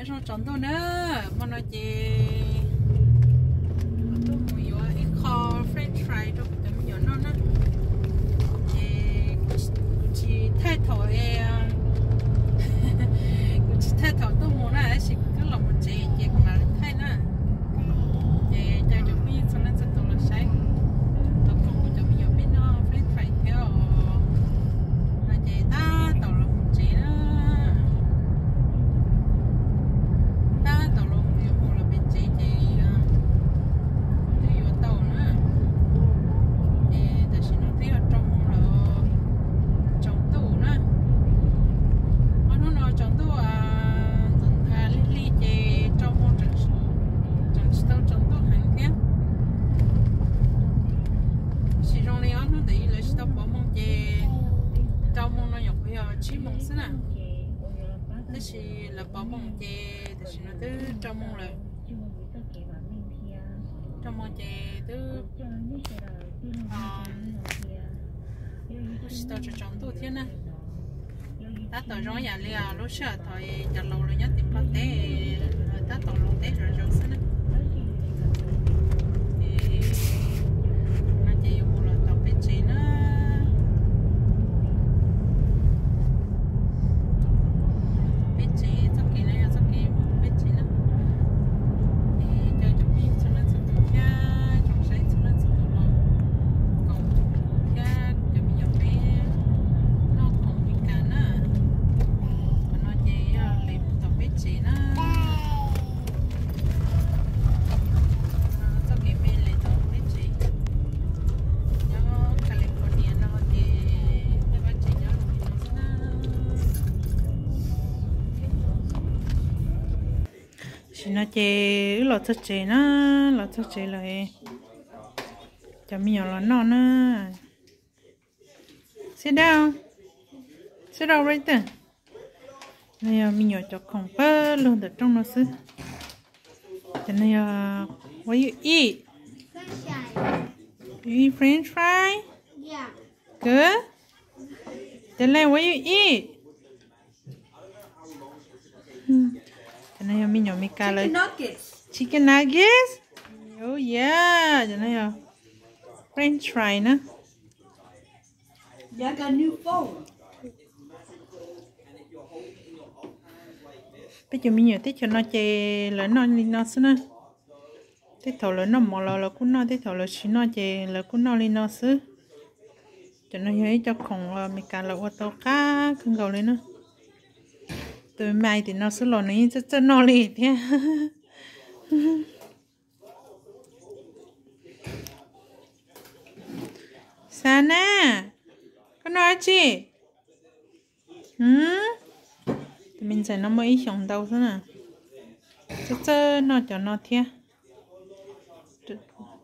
Zoo tsaus ntuj na, hmo no ces kuv tuaj mus yuav ib qho French fry rau kuv cov me nyuam noj na. Ces kuv tsis thaij thaum, kuv tsis thaij thaum tuaj mus na, tab sis kuv twb los mus tsev ces kuv mam li thaij na. Ces caw cov phooj ywg txhua leej txhua tus los saib, los koom kuv cov me nyuam peb noj French fry thiab os. No ces tab tom los mus tsev na. Tab tom los mus yuav mus los pem tsev ces twb yuav tau na. Ces tam sim no twb yog rau moos lawm, tsaus ntuj na. Ob hnub no tsaus ntuj, lig lig ces rau moos tseem tsis tau tsaus ntuj heev thiab. Tab sis zoo li ob hnub ntawd lawv tsis tau pov moos ces rau moos no nyuam qhuav yog tsib moos xwb na. Tab sis lawv pov moos ces tam sim no twb rau moos lawm. Rau moos ces twb tsis tau tsaus ntuj thiab na. Tab tom zoo yam li lub sij hawm thaum cov laus lawv nyob tim Nplog teb, lawv tab tom los teb hav zoov xwb na. No ces yuav mus los tom peb tsev na. Peb tsev, txoj kev no yog txoj kev mus peb tsev na. Ces cov phooj ywg txhua leej txhua tus thiab tsoom saib txhua leej txhua tus los koom kuv thiab kuv cov me nyuam peb noj khoom Meskas na. Qhov no ces yog lawv mus tom peb tsev na. Txoj kev me lawv tom peb tsev. Nyob California no ces tej vaj tsev nyob zoo li no xwb na. Tam sim no ces wb los txog tsev na, los txog tsev lawm. Cov me nyuam los noj na. Sit down. Sit down right there. No yog me nyuam cov khoom pawg lug ntawm rooj no xwb. Cov no yog what you eat? You eat French fry? Good. Cov no what you eat? Cov no yog me nyuam Meskas lawv chicken nuggets. Oh yeah, cov no yog French fry na. Peb cov me nyuam teb chaws no ces lawv noj li no xwb na. Tej thaum lawv noj mov los lawv kuj noj, tej thaum lawv tsis noj ces lawv kuj noj li no xwb. Cov no yog ib co khoom Meskas lawv ua tau qab kawg nkaus li na. Tus me tim no xwb los nws yeej txawj txawj noj li thiab. Xav na, koj noj dab tsi? Tus me ntxhais no muaj ib xyoos ntau xwb na, txawj txawj noj cov no thiab.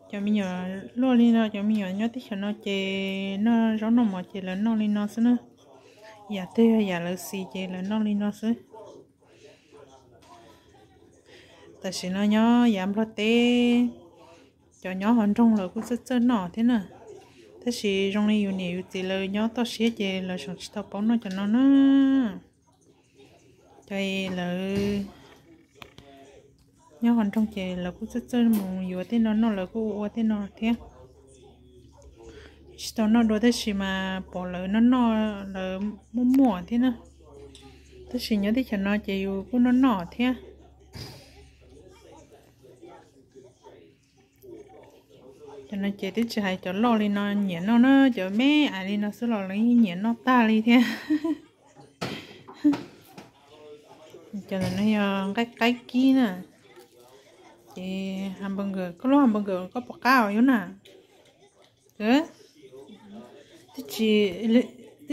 Cov me nyuam luaj li no, cov me nyuam nyob teb chaws no ces noj zaub noj mov ces lawv noj li no xwb na. Yam twg yog yam lawv xis ces lawv noj li no xwb. Tam sim no nyob yav Nplog teb, cov nyob hauv nroog lawv kuj txawj txawj noj thiab na. Tab sis zoo li yus niam yus txiv lawv nyob toj siab ces lawv tseem tsis tau paub noj cov no na. Cov lawv nyob hauv nroog ces lawv kuj txawj txawj mus yuav tej no noj, lawv kuj ua tej no thiab. Tsis tau noj dua tab sis mas pom lawv noj noj, lawv muaj muaj thiab na. Tab sis nyob teb chaws no ces yus kuj noj noj thiab. Cov no ces twb tsis hais cov loj li no nyiam noj na, cov me ais li no xwb los lawv yeej nyiam noj tag li thiab. Cov ntawm no yog nqaij qaib kib na. Ces hamburger, koj lub hamburger koj pom qab os yub na? Twb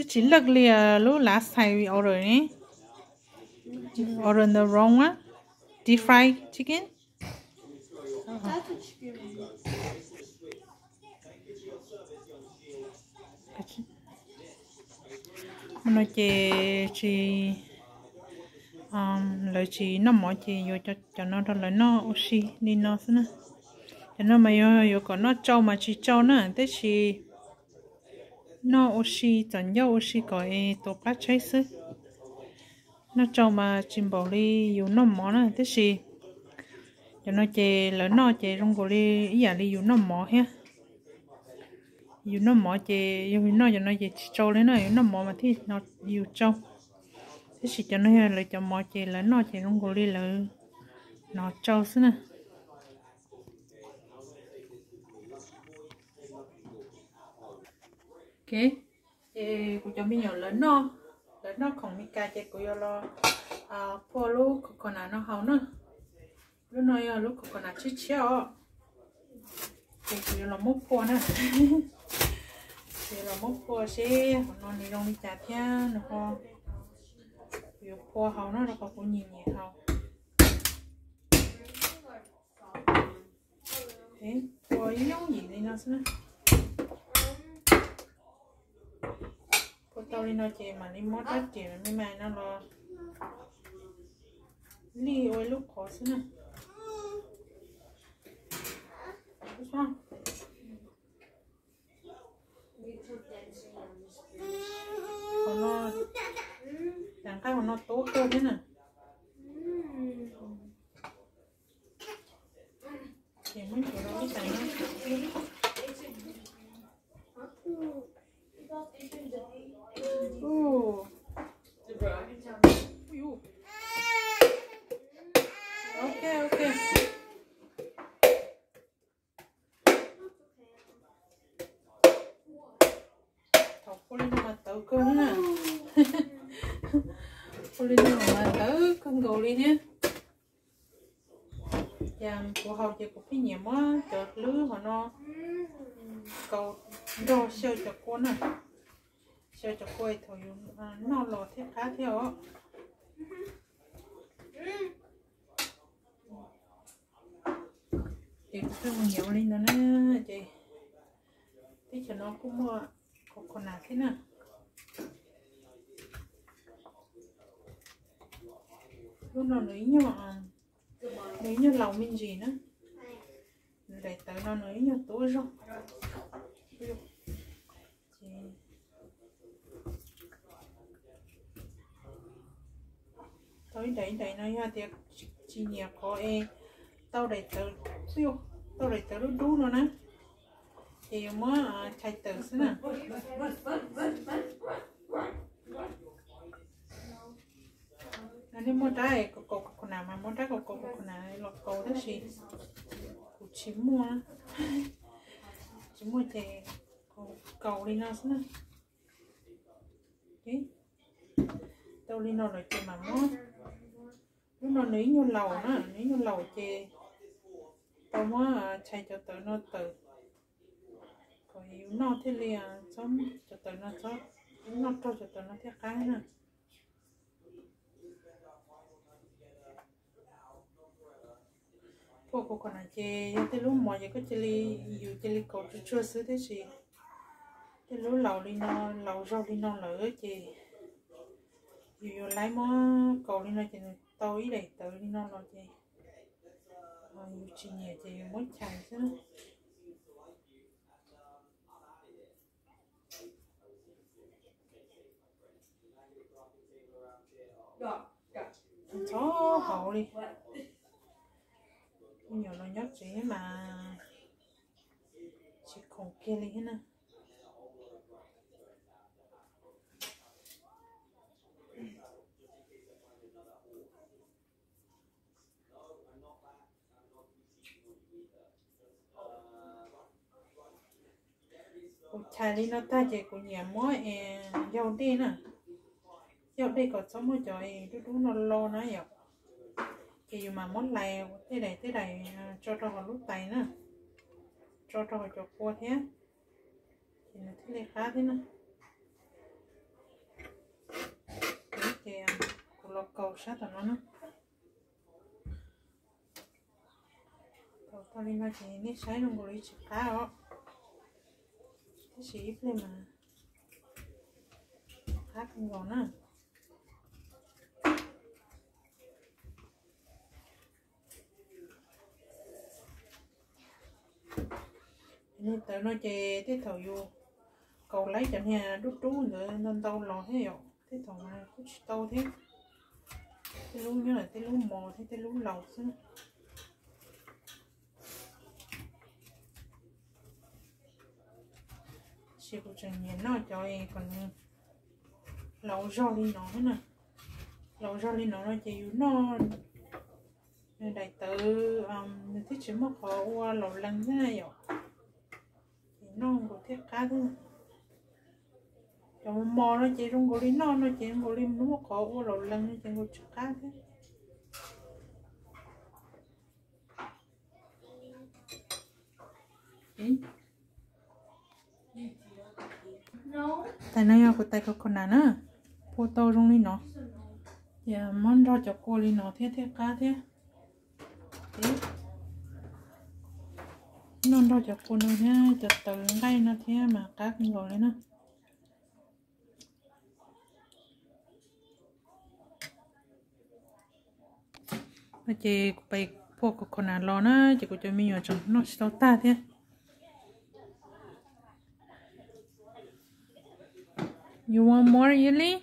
tsis laj li lub last time we order ne. Order the wrong one. Deep fried chicken. Hmo no ces tsis, lawv tsis noj mov ces yuav cov no rau lawv noj ua si li no xwb na. Cov no mas yuav, yuav kom noj tsau mas tsis tsau na, tab sis noj ua si txom ncauj ua si kom es tuav qab tshaib xwb. Noj tsau mas tsis npaum li yus noj mov na, tab sis cov no ces lawv noj ces zoo nkaus li ib yam li yus noj mov thiab. Yus noj mov ces yus noj cov no ces tsis tsau li na, yus noj mov mas thiaj hnov yus tsau. Tab sis cov no yog lawv cov mov ces lawv noj ces zoo nkaus li lawv hnov tsau xwb na. Ok, ces kuv cov me nyuam lawv noj, lawv noj khoom Meskas ces kuv yuav los phua lub coconut no haus na. Lub no yog lub coconut tshiab tshiab os. Ces kuv yuav los muab phua na. Kuv yuav los muab phua seb hauv no nws zoo li cas thiab nws ho, kuv yuav phua haus na rau qhov kuv nyiam nyiam haus. Phua yooj yim li no xwb na. Phua tau li no ces mam li muab rab riam me me no los lij ua ib lub qhov xwb na. Qhov no, cov nqaij hauv no tub kawg thiab na. Ces muab nchuav rau lub tais no. Ok, ok. Thaum phua li no mas tawv kawg na. Phua li no mas tawv kawg nkaus li thiab. Ces kuv haus ces kuv pheej nyiam muab cov hlwb hauv no kaus nrog xyaw cov kua na. Xyaw cov kua thaum yus noj los thiaj qab thiab os. Ces kuv pheej mus nyiam ua li ntawd na. Ces teb chaws no kuj muaj coconut thiab na. Lub no nws ib nyuag, nws ib nyuag laus me ntsis na. Nws daim tawv no nws ib nyuag tuab zog. Ces tau ib daim ib daim no yog tias tsis nyiam qhov es tau daim tawv, tau daim tawv dub dub no na, ces yuav muab chais tawm xwb na. Nej muaj rab kaus kaus coconut mas muab rab kaus kaus coconut los kaus tab sis kuv tsis muaj, tsis muaj ces kaus li no xwb na. Tau li no lawm ces mam muab, lub no nws ib nyuag laus na, nws ib nyuag laus ces tau muab chais cov tawv no tawm kom yus noj thiaj li, cov tawv no txhob, noj raug cov tawv no thiaj qab na. Phua coconut ces yog tej lub mov ces koj cia li, yus cia li kaus tsuag tsuag xwb, tab sis tej lub laus li no, laus zog li no lawm ces yus yuav laib muab kaus li no ces nws tau ib daim tawv li no los ces yus tsis nyiam ces yus muab chais xwb. Ntxhov hauv li. Me nyuam los nyob tsev mas tsis khoom kiag li thiab na. Kuv chais li no tag ces kuv nyiam muab yaug dej na, yaug dej kom txhob muaj cov dub dub no lo na yom. Ces yus mam muab hlais ua tej daim tej daim tso rau hauv lub tais na, tso rau hauv cov kua thiab, ces nws thiaj li qab thiab na. Ces kuv los kaus sab tom no na. Kaus tau li no ces nej saib zoo nkaus li tsis qab os, tab sis ib pliag mas qab kawg nkaus na. Niag tawv no ces tej thaum yus kaus laib cov niag dub dub ntawd ntau ntau los thiab yom, tej thaum mas kuj tsis tau thiab. Tej lub nyob lawm tej lub mos thiab tej lub laus xwb. Tab sis kuv tseem nyiam noj cov es kom nws laus zog li no na. Laus zog li no no ces yus noj, nws daim tawv, nws twb tsis muaj qhov ua laus lees thiab na yom. Ces noj nkaus thiab qab thiab. Cov mos no ces zoo nkaus li noj no ces zoo nkaus li nws muaj qhov ua laus lees no ces nkaus tsis qab thiab. Tais no yog kuv tais coconut na, phua tau zoo li no, ces muab nrog cov kua li no thiab thiaj qab thiab. Noj nrog cov kua no thiab cov tawv nqaij no thiab mas qab kawg nkaus li na. No ces kuv pais phua coconut los na ces kuv cov me nyuam tseem noj tsis tau tag thiab. You want more, Yili?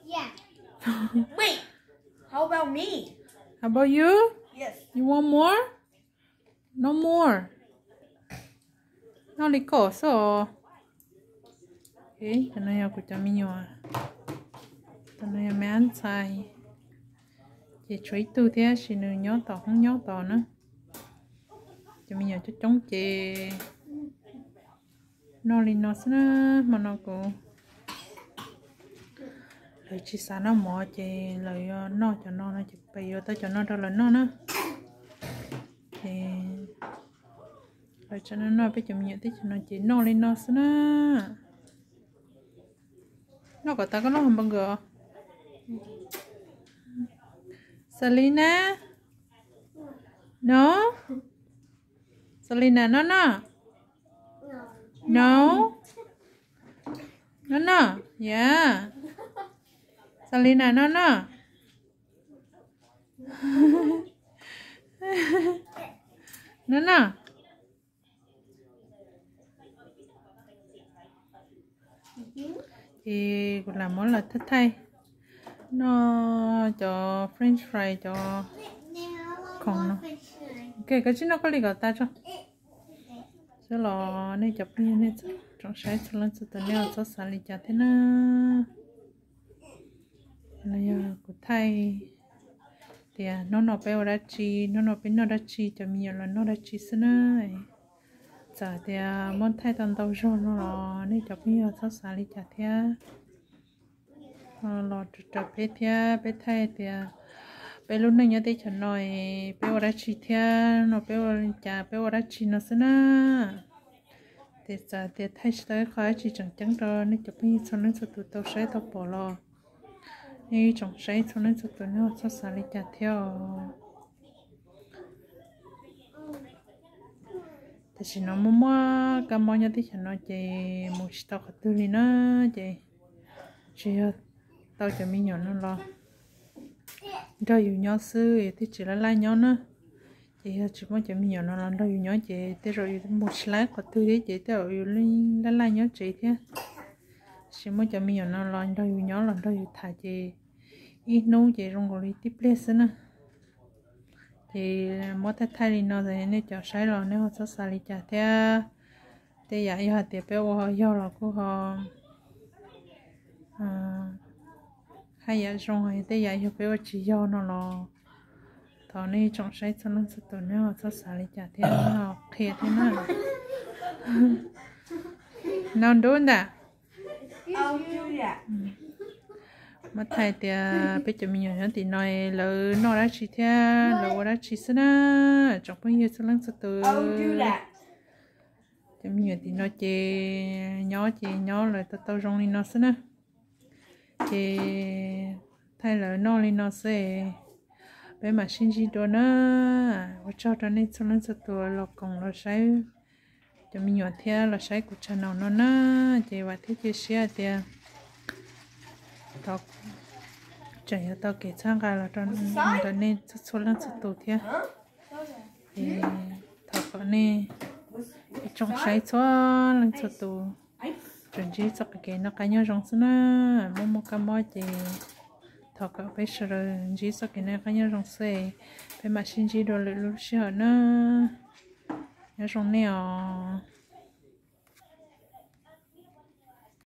Yeah. Wait. How about me? How about you? Yes. You want more? No more. Noj li koj xwb os. Cov no yog kuv cov me nyuam, cov no yog me ab ntxhais, ces tshuav ib tug thiab sis nws nyob tom hoob nyob tod na. Cov me nyuam coob coob ces noj li no xwb na. Hmo no kuv, lawv tsis xav noj mov ces lawv yuav noj cov no no ces peb yuav tau cov no rau lawv noj na. Ces lawv tseem noj noj, peb cov me nyuam teb chaws no ces noj li no xwb na. Noj kom tas koj noj hauv npoo nkws os. Selena, no. Selena, no no. No. No no. Yeah. Selena, no no. No no. Ces kuv lam muab lawv thaij thaij noj cov French fry cov khoom no. Ok, koj tsis noj koj li kom tas tso. Xwb los nej cov phooj ywg nej tsoom saib txhua leej txhua tus nej txhob xav li cas thiab na. No yog kuv thaij tias hnub no peb ua dab tsi, hnub no peb noj dab tsi, cov me nyuam los noj dab tsi xwb na. Txawm tias muab thaij tau ntau zog no los nej cov phooj ywg txhob xav li cas thiab. Los raws peb thiab, peb thaij tias peb lub neej nyob teb chaws no es peb ua dab tsi thiab no peb ua li cas peb ua dab tsi no xwb na. Ces txawm tias thaij tsis tau ib qho dab tsi tseem ceeb rau nej cov phooj ywg txhua leej txhua tus tau saib tau pom los nej tsoom saib txhua leej txhua tus nej txhob xav li cas thiab os. Tam sim no muaj muaj kab mob nyob teb chaws no ces mus tsis tau qhov twg li na, ces tsuas yog tau cov me nyuam no los nrog yus nyob xwb, yus thiaj tsis laj laj nyob na. Ces yog tsis muaj cov me nyuam no los nrog yus nyob ces tej zaum yus mus tsis laj qhov twg thiab ces tej zaum yus laj laj nyob tsev thiab. Tab sis muaj cov me nyuam no los nrog yus nyob los nrog yus tham ces ib hnub ces zoo nkaus li tib pliag xwb na. Ces muab thaij thaij li no nej cov saib los nej ho txhob xav li cas thiab. Tej yam yog hais tias peb ua ho yog los kuj ho haj yam zoo, tej yam yog peb ua tsis yog no los thov nej tsoom saib txhua leej txhua tus nej ho txhob xav li cas thiab, qhia thiab na. No ntub ntag. Muab thaij tias peb cov me nyuam nyob tim no lawv noj dab tsi thiab lawv ua dab tsi xwb na, tsoom phooj ywg txhua leej txhua tus. Cov me nyuam tim no ces nyob ces nyob lawv tau tau zoo li no xwb na. Ces thaij lawv noj li no xwb, peb mam sib ntsib dua na. Ua tsaug rau nej txhua leej txhua tus los koom los saib cov me nyuam thiab los saib kuv channel no na. Ces vam thiab cia siab tias tseem yuav tau kev txhawb nqa los rau nej txhua leej txhua tus thiab. Ces thov kom nej tsoom saib txhua leej txhua tus tsuas ntsib txoj kev noj qab nyob zoo xwb na. Muaj muaj kab mob ces Thov kom peb sawv daws ntsib txoj kev noj qab nyob zoo xwb, peb mam sib ntsib dua lwm lub sij hawm na. Nyob zoo nej os.